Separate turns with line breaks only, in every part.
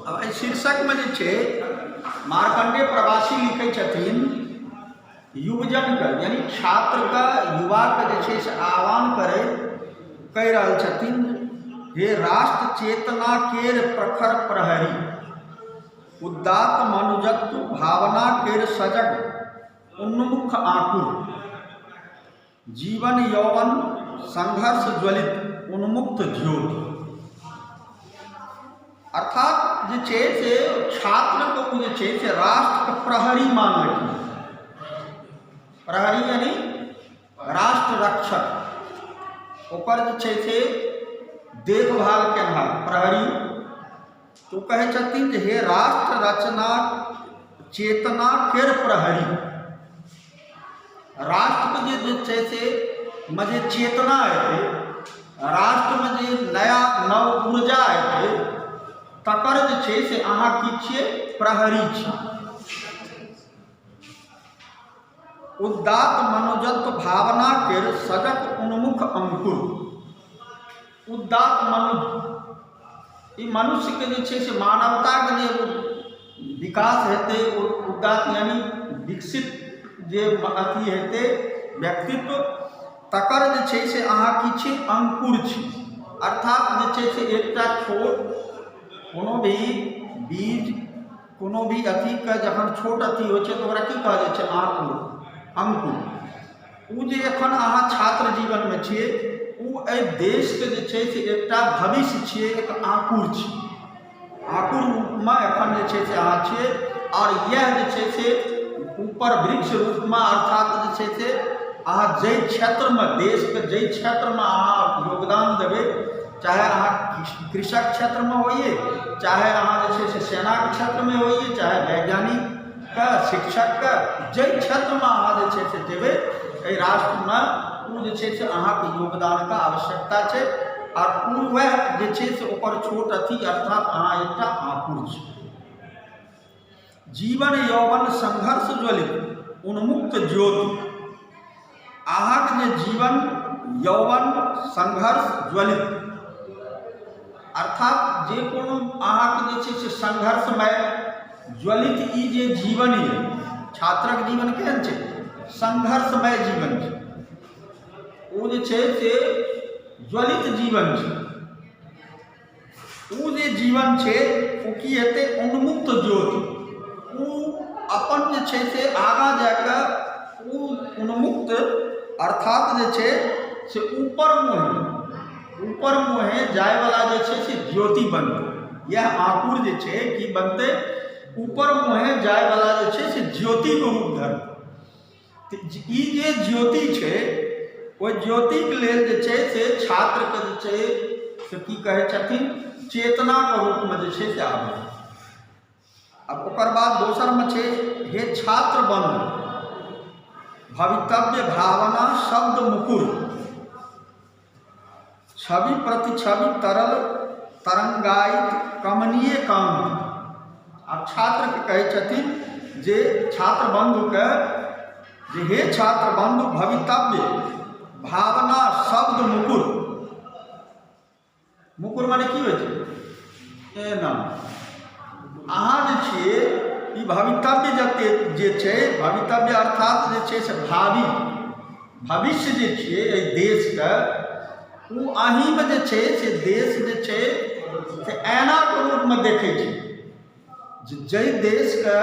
आब एहि शीर्षकमे जे छै मार्कण्डेय प्रवासी लिखै छथिन युवजनके यानि छात्रके युवाके जे छै से आह्वान करैत कहि रहल छथिन हे राष्ट्र चेतना केर प्रखर प्रहरी उदात्त मनुजत्व भावना केर सजग उन्मुख आकुर जीवन यौवन संघर्ष ज्वलित उन्मुक्त ज्योति। अर्थात जे छै से छात्रके ओ जे छै से राष्ट्रके प्रहरी मानलखिन। प्रहरी यानी राष्ट्र रक्षक, ओकर जे छै से देखभाल केनहार प्रहरी। तऽ ओ कहै छथिन जे हे राष्ट्र रचना चेतना केर प्रहरी, राष्ट्रके जे जे छै से मे जे चेतना एतै, राष्ट्रमे जे नया नव ऊर्जा एतै, तकर जे छै से अहाँ की छियै? प्रहरी छी। उदात्त मनोजत्व भावना केर सजग उन्मुख अंकुर। उदात्त मनुज, ई मनुष्यके जे छै से मानवताके जे विकास हेतै, ओ उदात्त यानि विकसित जे अथी हेतै व्यक्तित्व, तकर जे छै से अहाँ की छी? अंकुर छी। अर्थात जे छै से एकटा छोट कोनो भी बीज, कोनो भी अथीके जखन छोट अथी होइ छै तऽ ओकरा की कहल जाइ छै? आँकुर, अंकुर। ओ जे एखन अहाँ छात्र जीवनमे छियै, ओ एहि देशके जे छै से एकटा भविष्य छियै, एक आँकुर छियै। आँकुर रूपमे एखन जे छै से अहाँ छियै आओर इएह जे छै से ऊपर वृक्ष रूपमे, अर्थात जे छै से अहाँ जाहि क्षेत्रमे, देशके जाहि क्षेत्रमे अहाँ योगदान देबै, चाहे अहाँ कृषक क्षेत्रमे होइए, चाहे अहाँ जे छै से सेनाके क्षेत्रमे होइए, चाहे वैज्ञानिकके, शिक्षकके, जाहि क्षेत्रमे अहाँ जे छै से जेबै एहि राष्ट्रमे, ओ जे छै से अहाँके योगदानके आवश्यकता छै। आर ओ वएह जे छै से ओकर छोट अथी, अर्थात अहाँ एकटा आँकुर छी। जीवन यौवन संघर्ष ज्वलित उन्मुक्त ज्योति। अहाँके जे जीवन यौवन संघर्ष ज्वलित, अर्थात जे कोनो अहाँके जे छै से संघर्षमय ज्वलित ई जे जीवन यऽ, छात्रक जीवन केहन छै? संघर्षमय जीवन छै। ओ जे छै से ज्वलित जीवन छै। ओ जे जीवन छै ओ की हेतै? उन्मुक्त ज्योति। ओ अपन जे छै से आगाँ जा कऽ ओ उन्मुक्त, अर्थात जे छै से ऊपर मुँहे, ऊपर मुँहे जायवला जे छै से ज्योति बनतै। इएह आँकुर जे छै की बनतै? ऊपर मुँहे जायवला जे छै से ज्योतिके रूप धरतै। ई जे ज्योति छै, ओहि ज्योतिके लेल जे छै से छात्रके जे छै से की कहै छथिन, चेतनाके रूपमे जे छै से आबै। आब ओकर बाद दोसरमे छै, हे छात्र बन्धु भवितव्य भावना शब्द मुकुर, छवि प्रतिछवि तरल तरंगायित कमनीय कान्ति। आब छात्रके कहै छथिन जे छात्र बन्धुके जे हे छात्र बन्धु भवितव्य भावना शब्द मुकुर। मुकुर माने की होइ छै? एना अहाँ जे छियै ई भवितव्य जते जे छै, भवितव्य अर्थात जे छै से भावी भविष्य जे छियै एहि देशके, ओ अहीँमे जे छै से देश जे छै से ऐनाके रूपमे देखै छै जे जाहि देशके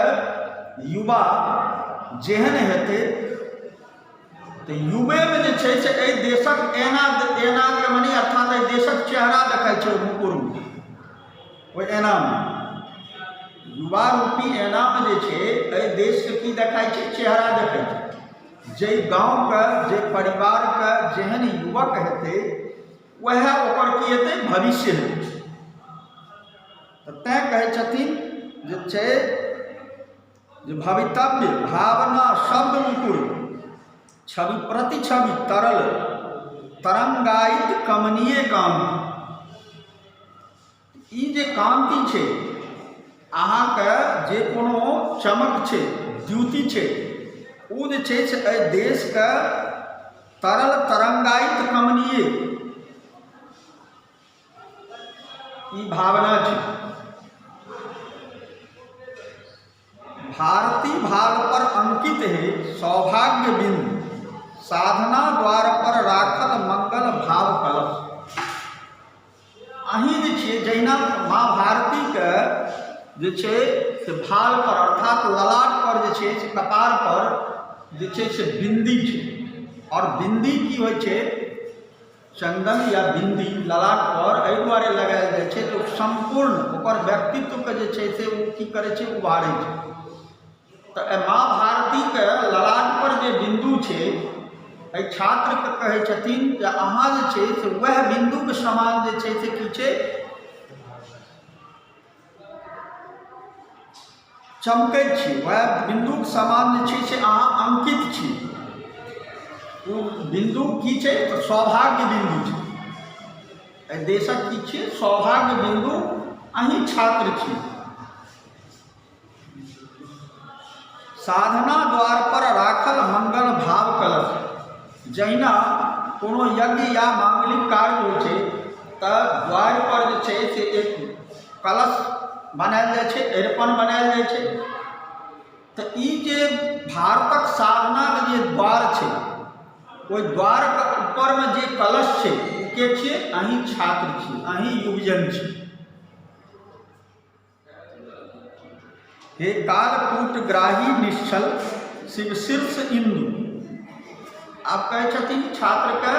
युवा जेहन हेतै, तऽ युवेमे जे छै से एहि देशक ऐना, ऐनाके मने अर्थात एहि देशक चेहरा देखाइ छै ओहि मुकुरमे, ओहि ऐनामे। युवा रूपी ऐनामे जे छै एहि देशके की देखाइ छै? चेहरा देखाइ छै। जाहि गाँवके, जाहि परिवारके जेहन युवक हेतै, उएह ओकर की हेतै? भविष्य हेतै। तऽ तैँ कहै छथिन जे छै जे भवितव्य भावना शब्द मुकुर छवि प्रतिछवि तरल तरंगायित कमनीय कान्ति। ई जे कान्ति छै अहाँके, जे कोनो चमक छै, द्युति छै, ओ जे छै से एहि देशके तरल तरंगायित कमनीय ई भावना छै। भारती भाल पर अंकित हे सौभाग्य बिंदु, साधना द्वार पर राखल मंगल भाव कलश। अहीं जे छियै, जहिना माँ भारतीके जे छै से भाल पर अर्थात ललाट पर जे छै से कपार पर जे छै से बिन्दी छै, आओर बिन्दी की होइ छै? चन्दन या बिन्दी ललाट पर एहि दुआरे लगायल जाइ छै जे ओ सम्पूर्ण ओकर व्यक्तित्वके जे छै से ओ की करै छै? उभारै छै। तऽ माँ भारतीके ललाट पर जे बिन्दु छै, एहि छात्रके कहै छथिन जे अहाँ जे छै से वएह बिन्दुके समान जे छै से की छै? चमकै छी। वएह बिन्दुके समान जे छै से अहाँ अंकित छी। ओ बिन्दु की छै? तऽ सौभाग्य बिन्दु छै। एहि देशक की छियै? सौभाग्य बिन्दु अहीं छात्र छी। साधना द्वार पर राखल मंगल भाव कलश। जहिना कोनो यज्ञ या मांगलिक कार्य होइ छै तऽ द्वार पर जे छै से एक कलश बनायल जाइ छै, अरिपन बनायल जाइ छै। तऽ ई जे भारतक साधनाके जे द्वार छै, ओहि द्वारके ऊपरमे जे कलश छै, ओ के छियै? अहीं छात्र छी, अहीं युवजन छी। हे कालकूटग्राही निश्चल शिव शीर्ष इन्दु। आब कहै छथिन छात्रके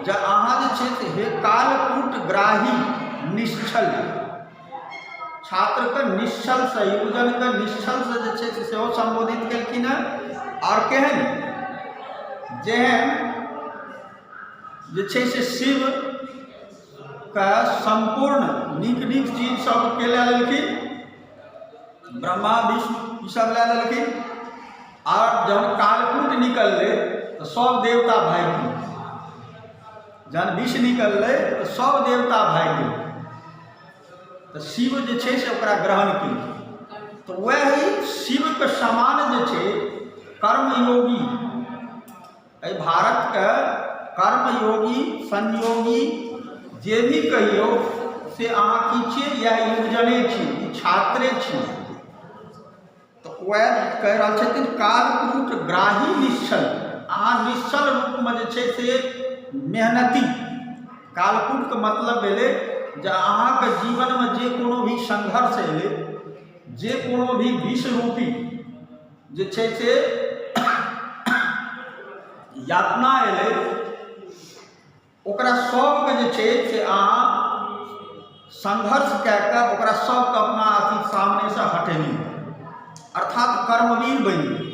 जे अहाँ जे छै से हे कालकूटग्राही निश्चल, छात्रके निश्चलसँ, युवजनके निश्चलसँ जे छै से सेहो सम्बोधित केलखिन हेँ। आओर केहन? जेहन जे छै से शिव के सम्पूर्ण नीक नीक चीज सबके लए लेलखिन, ब्रह्मा विष्णु ईसब लए लेलखिन, आओर जहन कालकूट निकललै तऽ सब देवता भागि गेल। जहन विष निकललै तऽ सब देवता भागि गेल, तऽ शिव जे छै से ओकरा ग्रहण केलखिन। तऽ वएह शिवके समान जे छै कर्मयोगी, एहि भारतके कर्मयोगी संयोगी जे भी कहियौ, से अहाँ की छियै? इएह युवजने छी, ई छात्रे छी। तऽ वएह कहि रहल छथिन, कालकूट ग्राही निश्चल। अहाँ निश्चल रूपमे जे छै से मेहनती। कालकूटके मतलब भेलै जे अहाँके जीवनमे जे कोनो भी संघर्ष एलै, जे कोनो भी विष रूपी जे छै से यातना एलै, ओकरा सबके जे छै से अहाँ संघर्ष कए कऽ ओकरा सबके अपना अथी सामनेसँ हटेलियै, अर्थात कर्मवीर बनि गेलियै।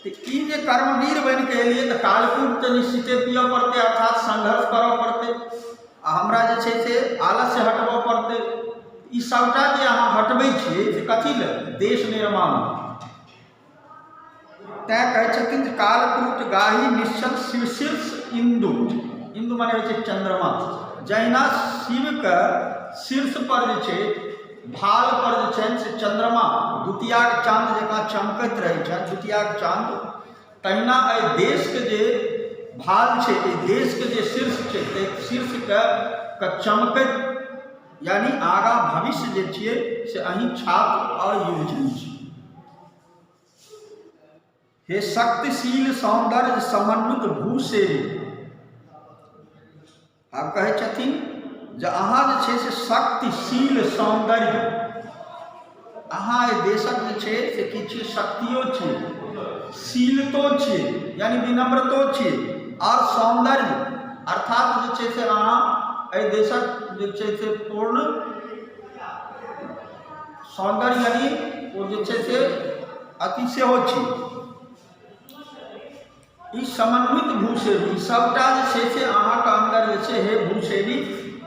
तऽ ई जे कर्मवीर बनि कऽ एलियै तऽ कालकूट तऽ निश्चिते पियऽ पड़तै, अर्थात संघर्ष करऽ पड़तै, आ हमरा जे छै से आलस्य हटबऽ पड़तै। ई सभटा जे अहाँ हटबै छियै से कथी लए? देश निर्माण। तैँ कहै छथिन जे कालकूट गाही निश्चल शिव शीर्ष इन्दु। इन्दु माने होइ छै चन्द्रमा। जहिना शिवके शीर्ष पर जे छै, भाल पर जे छनि से चन्द्रमा द्वितीयाक चाँद जकाँ चमकैत रहै छनि, द्वितीयाक चाँद, तहिना एहि देशके जे भाल छै, एहि देशके जे शीर्ष छै, ताहि शीर्षके चमकैत, यानि आगाँ भविष्य जे छियै से अहीं छात्र आओर युवजन छी। हे शक्तिशील सौन्दर्य समन्वित भूसेवी। आब कहै छथिन जे अहाँ जे छै से शक्तिशील सौन्दर्य, अहाँ एहि देशक जे छै से की छियै? शक्तियो छियै, शीलतो छियै, यानि विनम्रतो छियै, आओर सौन्दर्य, अर्थात जे छै से अहाँ एहि देशक जे छै से पूर्ण सौन्दर्य, यानि ओ जे छै से अथी सेहो छी। ई समन्वित भूसेवी, सभटा जे छै से अहाँके अन्दर जे छै। हे भूसेवी,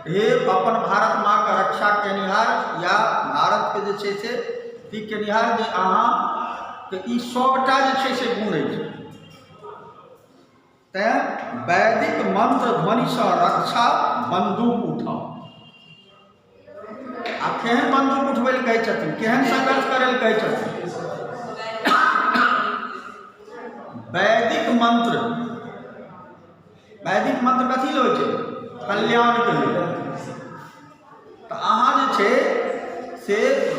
हे अपन भारत माँके रक्षा केनिहार या भारतके जे छै से अथी केनिहार, जे अहाँके ई सभटा जे छै से गुण अछि, तैँ वैदिक मन्त्र ध्वनिसँ रक्षा बन्दूक उठाउ। आ केहन बन्दूक उठबै लए कहै छथिन? केहन संघर्ष करै लए कहै छथिन? वैदिक मन्त्र। वैदिक मन्त्र कथी लए होइ छै? कल्याणके लेल। तऽ अहाँ जे छै से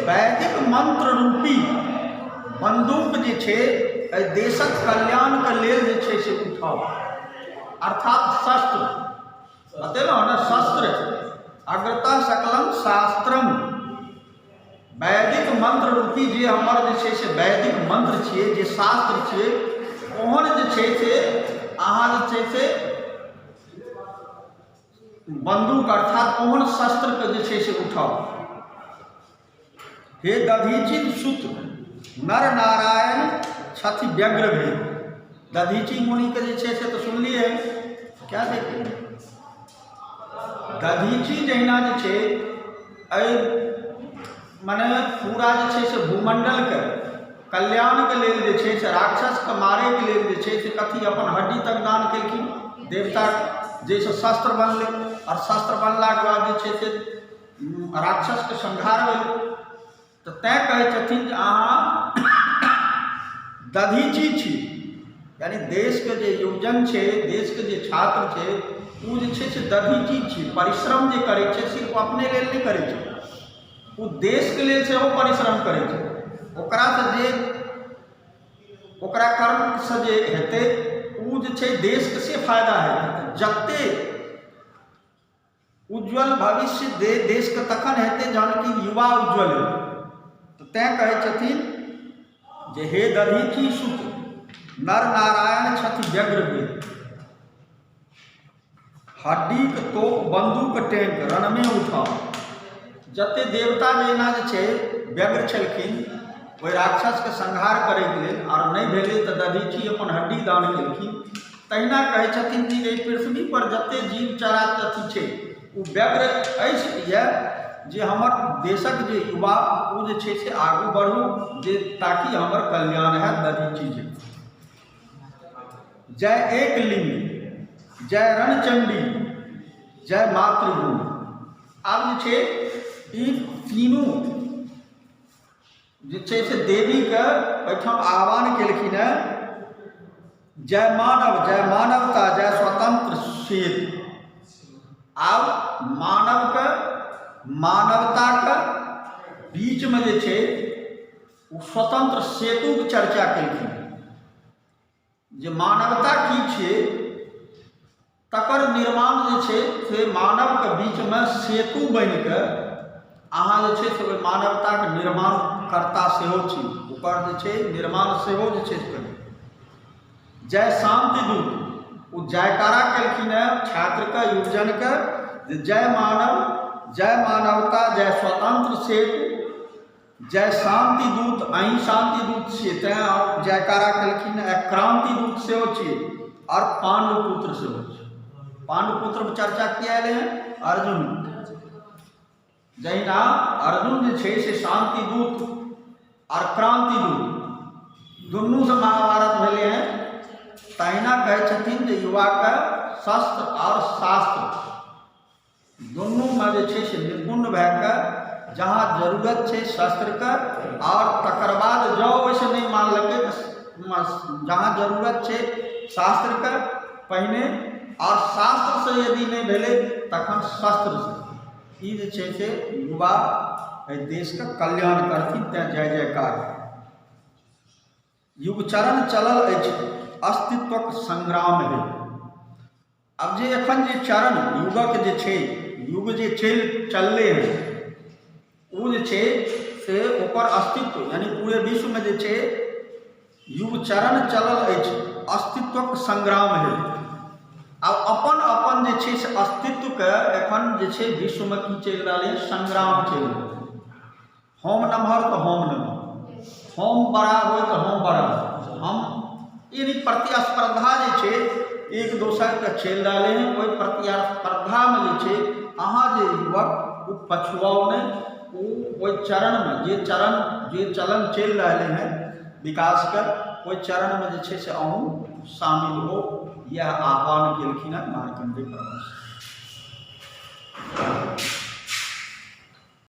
वैदिक मंत्र रूपी बंदूक जे छै एहि देशक कल्याणके लेल जे छै से उठाउ। अर्थात शस्त्र बतेलहुँ ने, शस्त्र अग्रतः सकलम शास्त्रम, वैदिक मंत्र रूपी जे हमर जे छै से वैदिक मंत्र छियै, जे शास्त्र छियै, ओहन जे छै से अहाँ जे छै से बंदूक अर्थात ओहन शस्त्रके जे छै से उठाउ। हे दधीचित सुत नर नारायण छथि व्यग्र भेल। दधीची मुनिके जे छै से तऽ सुनलियै, क्या देखिए दधीची जहिना जे छै एहि मने पूरा जे छै से भूमण्डलके कल्याणके लेल जे छै से राक्षसके मारैके लेल जे छै से कथी अपन हड्डी तक दान केलखिन देवता, जाहिसँ शस्त्र बनलै। आओर शस्त्र बनलाके बाद जे छै से राक्षसके संहार भेलै। तऽ तैँ कहै छथिन जे अहाँ दधीची छी, यानि देशके जे युवजन छै, देशके जे छात्र छै, ओ जे छै से दधीची छी। परिश्रम जे करै छै सिर्फ अपने लेल नहि करै छै, ओ देशके लेल सेहो परिश्रम करै छै। ओकरासँ जे ओकरा कर्मसँ जे हेतै ओ जे छै देशके से फायदा हेतै। तऽ जतेक उज्ज्वल भविष्य देशके तखन हेतै जहन कि युवा उज्ज्वल हेतै। तऽ तैँ कहै छथिन जे हे दधीची सुत नर नारायण छथि व्यग्र भेल, हड्डीक तोप बंदूक टैंक रणमे उठाउ। जते देवता जहिना जे छै व्यग्र छलखिन ओहि राक्षसके संहार करैके लेल, आर नहि भेलै तऽ दधीची अपन हड्डी दान केलखिन। तहिना कहै छथिन कि एहि पृथ्वी पर जते जीव चराचर अथी छै ओ व्यग्र अछि यऽ जे हमर देशक जे युवा ओ जे छै से आगू बढ़ू, जे ताकि हमर कल्याण हैत दधीची जी। जय एक लिंग, जय रणचंडी, जय मातृभूमि। आब जे छै ई तीनू जे छै से देवीके एहिठाम आह्वान केलखिन हेँ, जय मानव, जय मानवता, जय स्वतंत्र सेतु। आब मानवके मानवताके बीचमे जे छै ओ स्वतंत्र सेतुके चर्चा केलखिन, जे मानवता की छियै तकर निर्माण जे छै से मानवके बीचमे सेतु बनि कऽ अहाँ जे छै से ओहि मानवताके निर्माणकर्ता सेहो छी, ओकर जे छै निर्माण सेहो जे छै से करू। जय शान्ति दूत, ओ जयकारा केलखिन हेँ छात्रके, युवजनके, जे जय मानव, जय मानवता, जय स्वतन्त्र सेतु, जय शान्ति दूत। अहीं शान्ति दूत छियै तैँ जयकारा केलखिन। आ क्रान्ति दूत सेहो छियै आओर पाण्डुपुत्र सेहो छियै। पाण्डुपुत्रके चर्चा किया एलै हँ? अर्जुन जहिना अर्जुन जे छै से शान्ति दूत आओर क्रान्ति दूत दुनूसँ महाभारत भेलै हँ, तहिना कहै छथिन जे युवाके शस्त्र आओर शास्त्र दुनूमे जे छै से निपुण भए कऽ जहाँ जरूरत छै शस्त्रके, आओर तकर बाद जँ ओहिसँ नहि मानलकै तऽ जहाँ जरूरत छै शास्त्रके पहिने, आओर शास्त्रसँ यदि नहि भेलै तखन शस्त्रसँ। ई जे छै से युवा एहि देशके कल्याण करथिन, तैँ जय जयकार। युग चरण चलल अछि अस्तित्वक संग्राम हे। आब जे एखन जे चरण युगक जे छै, युग जे चलि चललै हँ, ओ जे छै से ओकर अस्तित्व यानि पूरे विश्वमे जे छै युग चरण चलल अछि अस्तित्वक संग्राम हे। आब अपन अपन जे छै से अस्तित्वके एखन जे छै विश्वमे की चलि रहलै हँ, संग्राम चलि रहलै। हम नमहर तऽ हम नमहर, हम बड़ा होइ तऽ हम बड़ा होइ, हम यानि प्रतिस्पर्धा जे छै एक दोसरके चलि रहलै हँ। ओहि प्रतिस्पर्धामे जे छै अहाँ जे युवक ओ पछुआउ नहि, ओ ओहि चरणमे जे चरण जे चलन चलि रहलै हँ विकासके, ओहि चरणमे जे छै से अहूँ शामिल होउ, इएह आह्वान केलखिन हँ मार्कण्डेय प्रभु।